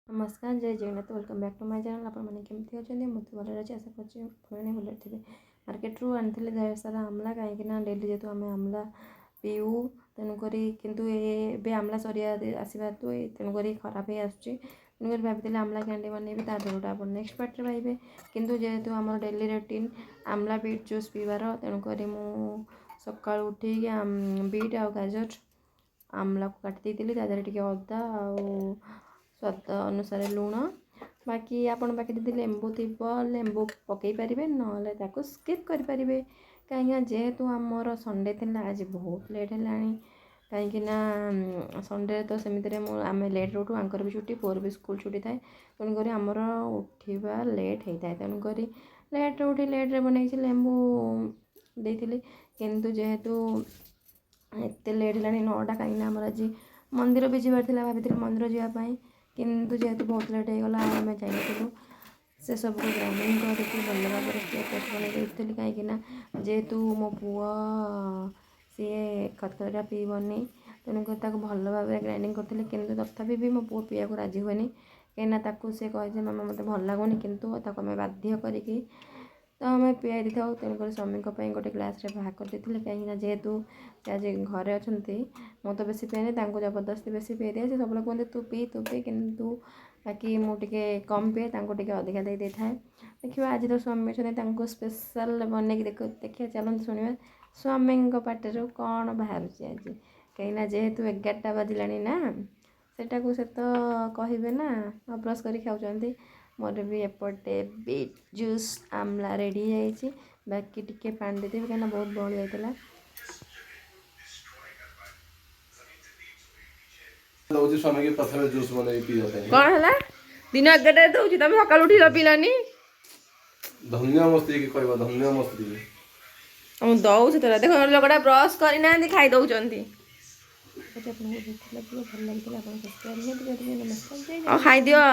ନମସ୍କାର, ଜୟ Jagannath. Welcome back to my channel. ଆପଣମାନେ କେମିତି ଅଛନ୍ତି? ମୁଁ ତ ଭଲରେ ଅଛି। ଆଶା କରୁଛି ଆପଣମାନେ ଭଲରେ ଥିବେ। ମାର୍କେଟରୁ ଆଣିଥିଲି ଢେର ସାରା ଆମ୍ଲା, କାହିଁକିନା ଡେଲି ଯେହେତୁ ଆମେ ଆମ୍ଲା ପିଉ, ତେଣୁକରି। କିନ୍ତୁ ଏବେ ଆମ୍ଲା ସରିବା ଆସିବା ହେତୁ, ତେଣୁକରି ଖରାପ ହେଇ ଆସୁଛି। ତେଣୁକରି ଭାବିଥିଲି ଆମ୍ଲା କ୍ୟାଣ୍ଡି ବନେଇବି। ତା ଭିଡ଼ିଓଟା ଆପଣ ନେକ୍ସଟ ପାର୍ଟରେ ପାଇବେ। କିନ୍ତୁ ଯେହେତୁ ଆମର daily routine amla beet juice ପିଇବାର, ତେଣୁକରି ମୁଁ ସକାଳୁ ଉଠିକି ବିଟ୍ ଆଉ ଗାଜର, ଆମ୍ଲାକୁ କାଟି ଦେଇଥିଲି। ତା ଦେହରେ ଟିକେ ଅଦା ଆଉ ସ୍ୱାଦ ଅନୁସାରେ ଲୁଣ। ବାକି ଆପଣ ପାଖରେ ଯଦି ଲେମ୍ବୁ ଥିବ, ଲେମ୍ବୁ ପକାଇ ପାରିବେ, ନହେଲେ ତାକୁ ସ୍କିପ୍ କରିପାରିବେ। କାହିଁକିନା ଯେହେତୁ ଆମର ସଣ୍ଡେ ଥିଲା, ଆଜି ବହୁତ ଲେଟ୍ ହେଲାଣି। କାହିଁକିନା ସଣ୍ଡେରେ ତ ସେମିତିରେ ଆମେ ଲେଟ୍ରେ ଉଠୁ। ଆଙ୍କର ବି ଛୁଟି, ପୁଅର ବି ସ୍କୁଲ ଛୁଟି ଥାଏ, ତେଣୁକରି ଆମର ଉଠିବା ଲେଟ୍ ହେଇଥାଏ। ତେଣୁକରି ଲେଟ୍ରେ ଉଠି ଲେଟ୍ରେ ବନେଇଛି, ଲେମ୍ବୁ ଦେଇଥିଲି। କିନ୍ତୁ ଯେହେତୁ ଏତେ ଲେଟ୍ ହେଲାଣି, 9ଟା, କାହିଁକିନା ଆମର ଆଜି ମନ୍ଦିର ବି ଯିବାର ଥିଲା। ଭାବିଥିଲି ମନ୍ଦିର ଯିବା ପାଇଁ, କିନ୍ତୁ ଯେହେତୁ ବହୁତ ଲେଟ୍ ହେଇଗଲା, ଆଉ ଆମେ ଯାଇନଥିଲୁ। ସେସବୁକୁ ଗ୍ରାଇଣ୍ଡିଙ୍ଗ କରିକି ଭଲ ଭାବରେ ପେଷ୍ଟ ବନେଇ ଦେଇଥିଲି। କାହିଁକିନା ଯେହେତୁ ମୋ ପୁଅ, ସିଏ ଖତଖତଟା ପିଇବନି, ତେଣୁକରି ତାକୁ ଭଲ ଭାବରେ ଗ୍ରାଇଣ୍ଡିଙ୍ଗ କରିଥିଲି। କିନ୍ତୁ ତଥାପି ବି ମୋ ପୁଅ ପିଇବାକୁ ରାଜି ହୁଏନି, କାହିଁକିନା ତାକୁ ସେ କହେ ଯେ ମାମା, ମୋତେ ଭଲ ଲାଗୁନି। କିନ୍ତୁ ତାକୁ ଆମେ ବାଧ୍ୟ କରିକି ତ ଆମେ ପିଆଇ ଦେଇଥାଉ। ତେଣୁକରି ସ୍ୱାମୀଙ୍କ ପାଇଁ ଗୋଟେ ଗ୍ଲାସ୍ରେ ବାହାର କରିଦେଇଥିଲି, କାହିଁକିନା ଯେହେତୁ ସେ ଆଜି ଘରେ ଅଛନ୍ତି। ମୁଁ ତ ବେଶୀ ପିଏନି, ତାଙ୍କୁ ଜବରଦସ୍ତି ବେଶୀ ପିଆଇ ଦିଏ। ସେ ସବୁବେଳେ କୁହନ୍ତି, "ତୁ ପିଇ, ତୁ ପିଇ।" କିନ୍ତୁ ବାକି ମୁଁ ଟିକେ କମ୍ ପିଏ, ତାଙ୍କୁ ଟିକେ ଅଧିକା ଦେଇ ଦେଇଥାଏ। ଦେଖିବା, ଆଜି ତ ସ୍ୱାମୀ ଅଛନ୍ତି, ତାଙ୍କୁ ସ୍ପେଶାଲ୍ ବନେଇକି ଦେଖିବା। ଚାଲନ୍ତୁ ଶୁଣିବା ସ୍ୱାମୀଙ୍କ ପାଟିରୁ କ'ଣ ବାହାରୁଛି ଆଜି। କାହିଁକିନା ଯେହେତୁ 11ଟା ବାଜିଲାଣି ନା, ସେଟାକୁ ସେ ତ କହିବେ ନା, ବ୍ରସ୍ କରି ଖାଉଛନ୍ତି। ମୋର ବି ଏପଟେ ବିଟ୍ ଜୁସ୍ ଆମ୍ଲା ରେଡ଼ି ହେଇଯାଇଛି। ବାକି ଟିକେ ପାଣି ଦେଇଦେବି, କାହିଁକିନା ବହୁତ ବହଳି ଯାଇଥିଲା। ଦଉଛି ସ୍ୱାମୀକି ପ୍ରଥମେ ଜୁସ୍ ବନେଇକି ପିଇବା ପାଇଁ। କ'ଣ ହେଲା? ଦିନ 11ଟାରେ ଦଉଛି, ତମେ ସକାଳୁ ଉଠି ପିଇଲନି? ଧନ୍ୟ ମୋ ସ୍ତ୍ରୀ କି କହିବ, ଧନ୍ୟ ମୋ ସ୍ତ୍ରୀ। ମୁଁ ଦଉଛି ତୋର। ଦେଖ, ଲୋକଟା ବ୍ରସ୍ କରିନାହାନ୍ତି, ଖାଇ ଦଉଛନ୍ତି। ଆପଣଙ୍କୁ ଲାଗିବ, ଭଲ ଲାଗିଥିଲା, ଆପଣ ସବସ୍କ୍ରାଇବ୍ ନିହାତି କରିବେ। ନମସ୍କାର। ଆଉ ଖାଇଦିଅ।